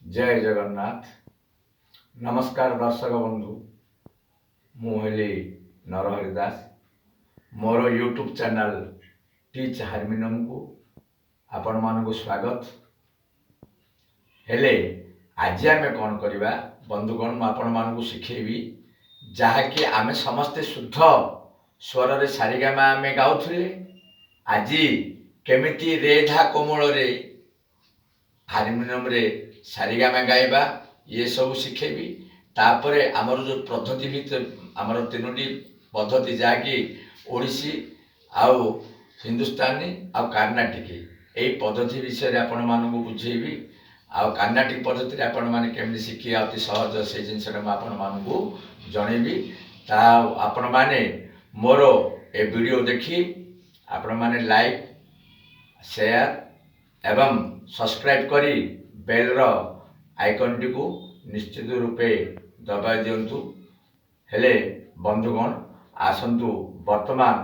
ଜୟ ଜଗନ୍ନାଥ। ନମସ୍କାର ଦର୍ଶକ ବନ୍ଧୁ, ମୁଁ ହେଲି ନରହରି ଦାସ। ମୋର ୟୁଟ୍ୟୁବ୍ ଚ୍ୟାନେଲ୍ ଟିଚ୍ ହାରମୋନିୟମକୁ ଆପଣମାନଙ୍କୁ ସ୍ୱାଗତ। ହେଲେ ଆଜି ଆମେ କ'ଣ କରିବା ବନ୍ଧୁଗଣ, ମୁଁ ଆପଣମାନଙ୍କୁ ଶିଖେଇବି ଯାହାକି ଆମେ ସମସ୍ତେ ଶୁଦ୍ଧ ସ୍ୱରରେ ସାରିଗାମା ଆମେ ଗାଉଥିଲେ। ଆଜି କେମିତି ରେ ଧା କୋମଳରେ ହାରମୋନିୟମରେ ସାରିଗାମା ଗାଇବା, ଇଏ ସବୁ ଶିଖେଇବି। ତାପରେ ଆମର ଯେଉଁ ପଦ୍ଧତି ଭିତରେ ଆମର ତିନୋଟି ପଦ୍ଧତି, ଯାହାକି ଓଡ଼ିଶୀ ଆଉ ହିନ୍ଦୁସ୍ତାନୀ ଆଉ କାର୍ଣ୍ଣାଟିକି, ଏଇ ପଦ୍ଧତି ବିଷୟରେ ଆପଣମାନଙ୍କୁ ବୁଝେଇବି। ଆଉ କାର୍ଣ୍ଣାଟିକ ପଦ୍ଧତିରେ ଆପଣମାନେ କେମିତି ଶିଖିବେ ଅତି ସହଜ, ସେଇ ଜିନିଷଟା ମୁଁ ଆପଣମାନଙ୍କୁ ଜଣେଇବି। ତା ଆପଣମାନେ ମୋର ଏ ଭିଡ଼ିଓ ଦେଖି ଆପଣମାନେ ଲାଇକ୍, ସେୟାର ଏବଂ ସବସ୍କ୍ରାଇବ୍ କରି ବେଲ୍ର ଆଇକନ୍ଟିକୁ ନିଶ୍ଚିତ ରୂପେ ଦବାଇ ଦିଅନ୍ତୁ। ହେଲେ ବନ୍ଧୁଗଣ, ଆସନ୍ତୁ ବର୍ତ୍ତମାନ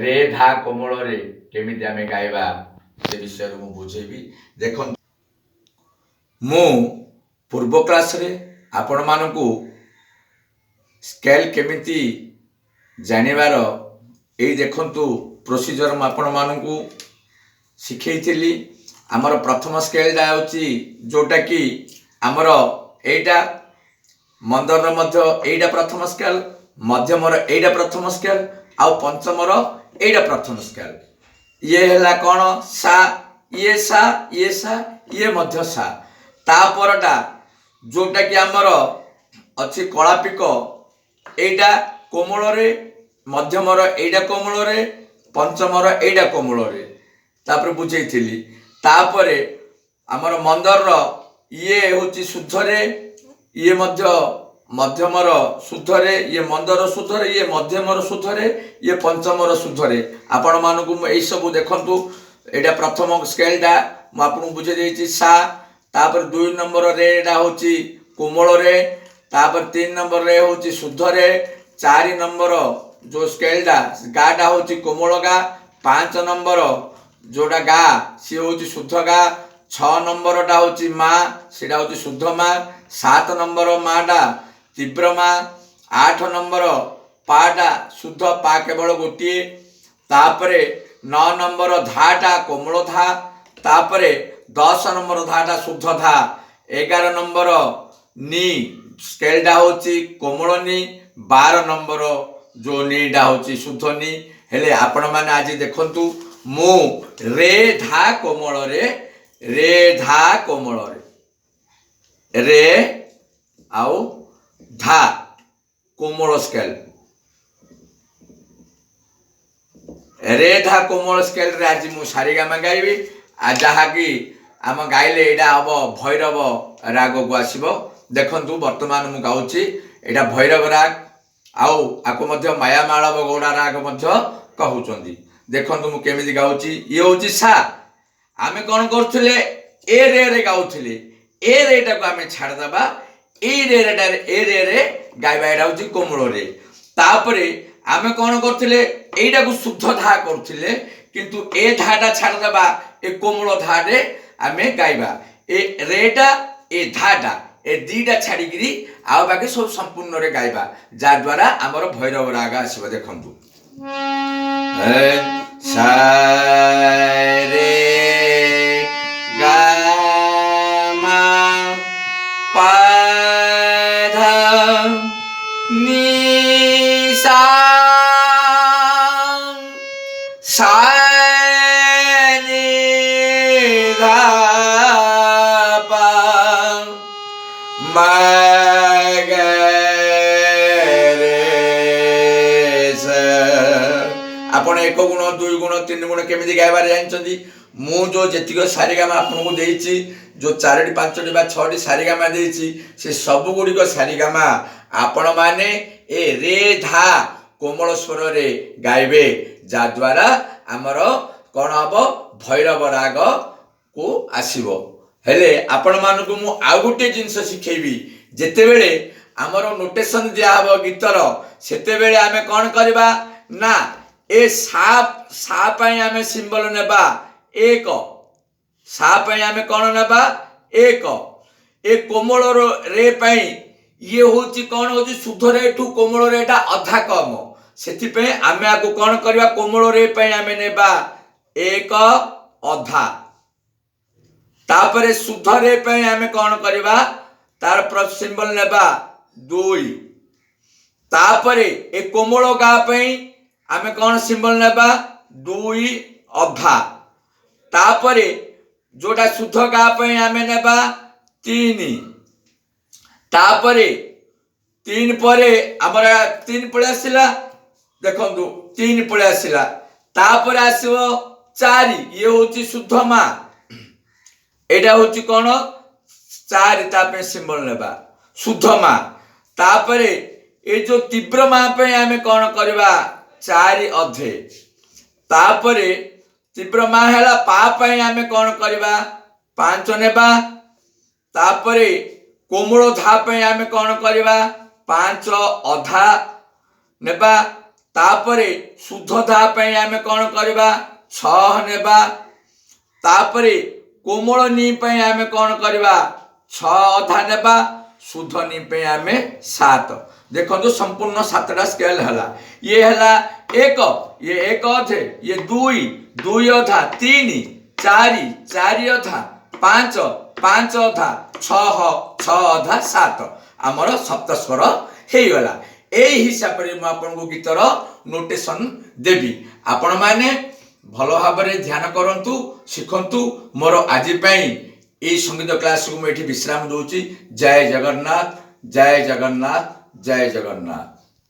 ରେ ଧା କୋମଳରେ କେମିତି ଆମେ ଗାଇବା, ସେ ବିଷୟରେ ମୁଁ ବୁଝେଇବି। ଦେଖନ୍ତୁ, ମୁଁ ପୂର୍ବ କ୍ଲାସ୍ରେ ଆପଣମାନଙ୍କୁ ସ୍କେଲ୍ କେମିତି ଜାଣିବାର, ଏଇ ଦେଖନ୍ତୁ ପ୍ରୋସିଜର ମୁଁ ଆପଣମାନଙ୍କୁ ଶିଖେଇଥିଲି। ଆମର ପ୍ରଥମ ସ୍କେଲ୍ଟା ହେଉଛି ଯେଉଁଟାକି ଆମର ଏଇଟା ମନ୍ଦରର ମଧ୍ୟ ଏଇଟା ପ୍ରଥମ ସ୍କେଲ୍, ମଧ୍ୟମର ଏଇଟା ପ୍ରଥମ ସ୍କେଲ୍, ଆଉ ପଞ୍ଚମର ଏଇଟା ପ୍ରଥମ ସ୍କେଲ୍। ଇଏ ହେଲା କ'ଣ? ସା। ଇଏ ସା, ଇଏ ସା, ଇଏ ମଧ୍ୟ ସା। ତାପରଟା ଯେଉଁଟାକି ଆମର ଅଛି କଳାପିକ, ଏଇଟା କୋମଳରେ, ମଧ୍ୟମର ଏଇଟା କୋମଳରେ, ପଞ୍ଚମର ଏଇଟା କୋମଳରେ, ତାପରେ ବୁଝେଇଥିଲି। ତାପରେ ଆମର ମନ୍ଦରର ଇଏ ହେଉଛି ଶୁଦ୍ଧରେ, ଇଏ ମଧ୍ୟ ମଧ୍ୟମର ଶୁଦ୍ଧରେ, ଇଏ ମନ୍ଦର ଶୁଦ୍ଧରେ, ଇଏ ମଧ୍ୟମର ଶୁଦ୍ଧରେ, ଇଏ ପଞ୍ଚମର ଶୁଦ୍ଧରେ। ଆପଣମାନଙ୍କୁ ମୁଁ ଏଇସବୁ ଦେଖନ୍ତୁ, ଏଇଟା ପ୍ରଥମ ସ୍କେଲଟା ମୁଁ ଆପଣଙ୍କୁ ବୁଝେଇ ଦେଇଛି ସା। ତାପରେ 2 ନମ୍ବର ରେ ଏଇଟା ହେଉଛି କୋମଳରେ, ତାପରେ 3 ନମ୍ବର ରେ ହେଉଛି ଶୁଦ୍ଧରେ, 4 ନମ୍ବର ଯେଉଁ ସ୍କେଲଟା ଗାଟା ହେଉଛି କୋମଳ ଗା, 5 ନମ୍ବର ଯେଉଁଟା ଗା ସିଏ ହେଉଛି ଶୁଦ୍ଧ ଗା, 6 ନମ୍ବରଟା ହେଉଛି ମା, ସେଇଟା ହେଉଛି ଶୁଦ୍ଧ ମା, 7 ନମ୍ବର ମାଟା ତୀବ୍ର ମା, 8 ନମ୍ବର ପାଟା ଶୁଦ୍ଧ ପା କେବଳ ଗୋଟିଏ, ତାପରେ 9 ନମ୍ବର ଧାଟା କୋମଳ ଧା, ତାପରେ 10 ନମ୍ବର ଧାଟା ଶୁଦ୍ଧ ଧା, 11 ନମ୍ବର ନି ସ୍କେଲଟା ହେଉଛି କୋମଳ ନି, 12 ନମ୍ବର ଯେଉଁ ନିଟା ହେଉଛି ଶୁଦ୍ଧ ନି। ହେଲେ ଆପଣମାନେ ଆଜି ଦେଖନ୍ତୁ, ମୁଁ ରେ ଧା କୋମଳରେ, ରେ ଧା କୋମଳରେ, ରେ ଆଉ ଧା କୋମଳ ସ୍କେଲ, ରେ ଧା କୋମଳ ସ୍କେଲରେ ଆଜି ମୁଁ ସାରିଗାମା ଗାଇବି। ଆଉ ଯାହାକି ଆମ ଗାଇଲେ ଏଇଟା ହବ ଭୈରବ ରାଗକୁ ଆସିବ। ଦେଖନ୍ତୁ ବର୍ତ୍ତମାନ ମୁଁ ଗାଉଛି, ଏଇଟା ଭୈରବ ରାଗ, ଆଉ ଆକୁ ମଧ୍ୟ ମାୟାମାଳବ ଗୌଡ଼ା ରାଗ ମଧ୍ୟ କହୁଛନ୍ତି। ଦେଖନ୍ତୁ ମୁଁ କେମିତି ଗାଉଛି। ଇଏ ହେଉଛି ସା। ଆମେ କ'ଣ କରୁଥିଲେ? ଏ ରେ ରେ ଗାଉଥିଲେ। ଏ ରେଟାକୁ ଆମେ ଛାଡ଼ିଦେବା, ଏଇ ରେ ରେଟାରେ ଏ ରେ ରେ ଗାଇବା, ଏଇଟା ହେଉଛି କୋମଳ ରେ। ତାପରେ ଆମେ କ'ଣ କରୁଥିଲେ? ଏଇଟାକୁ ଶୁଦ୍ଧ ଧା କରୁଥିଲେ, କିନ୍ତୁ ଏ ଧାଟା ଛାଡ଼ିଦେବା, ଏ କୋମଳ ଧାରେ ଆମେ ଗାଇବା। ଏ ରେଟା ଏ ଧାଟା ଏ ଦୁଇଟା ଛାଡ଼ିକିରି ଆଉ ବାକି ସବୁ ସମ୍ପୂର୍ଣ୍ଣରେ ଗାଇବା, ଯାହାଦ୍ୱାରା ଆମର ଭୈରବ ରାଗ ଆସିବ। ଦେଖନ୍ତୁ, ସା ରେ ଗା ମା ପା ଧା ନି ସା, ସା ନି ଧା ପା ମା ଗ ରେ ସା। ଆପଣ 1 ଗୁଣ, 2 ଗୁଣ, 3 ଗୁଣ କେମିତି ଗାଇବାରେ ଜାଣିଛନ୍ତି? ମୁଁ ଯେଉଁ ଯେତିକ ସାରିଗାମା ଆପଣଙ୍କୁ ଦେଇଛି, ଯେଉଁ 4ଟି, 5ଟି ବା 6ଟି ସାରିଗାମା ଦେଇଛି, ସେ ସବୁ ଗୁଡ଼ିକ ସାରିଗାମା ଆପଣମାନେ ଏ ରେ ଧା କୋମଳ ସ୍ୱରରେ ଗାଇବେ, ଯାହାଦ୍ୱାରା ଆମର କ'ଣ ହବ? ଭୈରବ ରାଗକୁ ଆସିବ। ହେଲେ ଆପଣମାନଙ୍କୁ ମୁଁ ଆଉ ଗୋଟିଏ ଜିନିଷ ଶିଖେଇବି। ଯେତେବେଳେ ଆମର ନୋଟେସନ୍ ଦିଆହବ ଗୀତର, ସେତେବେଳେ ଆମେ କ'ଣ କରିବା ନା, ଏ ସା, ସା ପାଇଁ ଆମେ ସିମ୍ବଲ ନେବା 1। ସା ପାଇଁ ଆମେ କ'ଣ ନେବା? 1। ଏ କୋମଳ ରେ ପାଇଁ ଇଏ ହଉଛି କ'ଣ ହଉଛି? ଶୁଦ୍ଧ ରେଠୁ କୋମଳ ରେଟା ଅଧା କମ। ସେଥିପାଇଁ ଆମେ ଆକୁ କ'ଣ କରିବା? କୋମଳ ରେ ପାଇଁ ଆମେ ନେବା ଏକ ଅଧା। ତାପରେ ଶୁଦ୍ଧ ରେ ପାଇଁ ଆମେ କ'ଣ କରିବା? ତାର ସିମ୍ବଲ ନେବା 2। ତାପରେ ଏ କୋମଳ ଗା ପାଇଁ ଆମେ କ'ଣ ସିମ୍ବଲ ନେବା? ଦୁଇ ଅଧା। ତାପରେ ଯୋଉଟା ଶୁଦ୍ଧ ଗା ପାଇଁ ଆମେ ନେବା 3। ତାପରେ 3 ପରେ ଆମର 3 ପଳେଇ ଆସିଲା। ଦେଖନ୍ତୁ, 3 ପଳେଇ ଆସିଲା। ତାପରେ ଆସିବ 4। ଇଏ ହଉଛି ଶୁଦ୍ଧ ମା। ଏଇଟା ହଉଛି କ'ଣ? 4। ତା ପାଇଁ ସିମ୍ବଲ ନେବା ଶୁଦ୍ଧ ମା। ତାପରେ ଏ ଯୋଉ ତୀବ୍ର ମା ପାଇଁ ଆମେ କ'ଣ କରିବା? ଚାରି ଅଧେ। ତାପରେ ତୀବ୍ର ମା ହେଲା ପା ପାଇଁ ଆମେ କ'ଣ କରିବା? 5 ନେବା। ତାପରେ କୋମଳ ଧା ପାଇଁ ଆମେ କ'ଣ କରିବା? ପାଞ୍ଚ ଅଧା ନେବା। ତାପରେ ଶୁଦ୍ଧ ଧା ପାଇଁ ଆମେ କ'ଣ କରିବା? 6 ନେବା। ତାପରେ କୋମଳ ନି ପାଇଁ ଆମେ କ'ଣ କରିବା? ଛଅ ଅଧା ନେବା। ଶୁଦ୍ଧ ନି ପାଇଁ ଆମେ 7। ଦେଖନ୍ତୁ, ସମ୍ପୂର୍ଣ୍ଣ 7ଟା ସ୍କେଲ ହେଲା। ଇଏ ହେଲା 1, ଇଏ ଏକ ଅଧେ, ଇଏ 2, ଦୁଇ ଅଧା, 3, 4, ଚାରି ଅଧା, 5, ପାଞ୍ଚ ଅଧା, 6, ଛଅ ଅଧା, 7। ଆମର ସପ୍ତସ୍ୱର ହେଇଗଲା। ଏଇ ହିସାବରେ ମୁଁ ଆପଣଙ୍କୁ ଗୀତର ନୋଟେସନ ଦେବି। ଆପଣମାନେ ଭଲ ଭାବରେ ଧ୍ୟାନ କରନ୍ତୁ, ଶିଖନ୍ତୁ। ମୋର ଆଜି ପାଇଁ ଏଇ ସଙ୍ଗୀତ କ୍ଲାସକୁ ମୁଁ ଏଠି ବିଶ୍ରାମ ଦେଉଛି। ଜୟ ଜଗନ୍ନାଥ, ଜୟ ଜଗନ୍ନାଥ, ଜୟ ଜଗନ୍ନାଥ।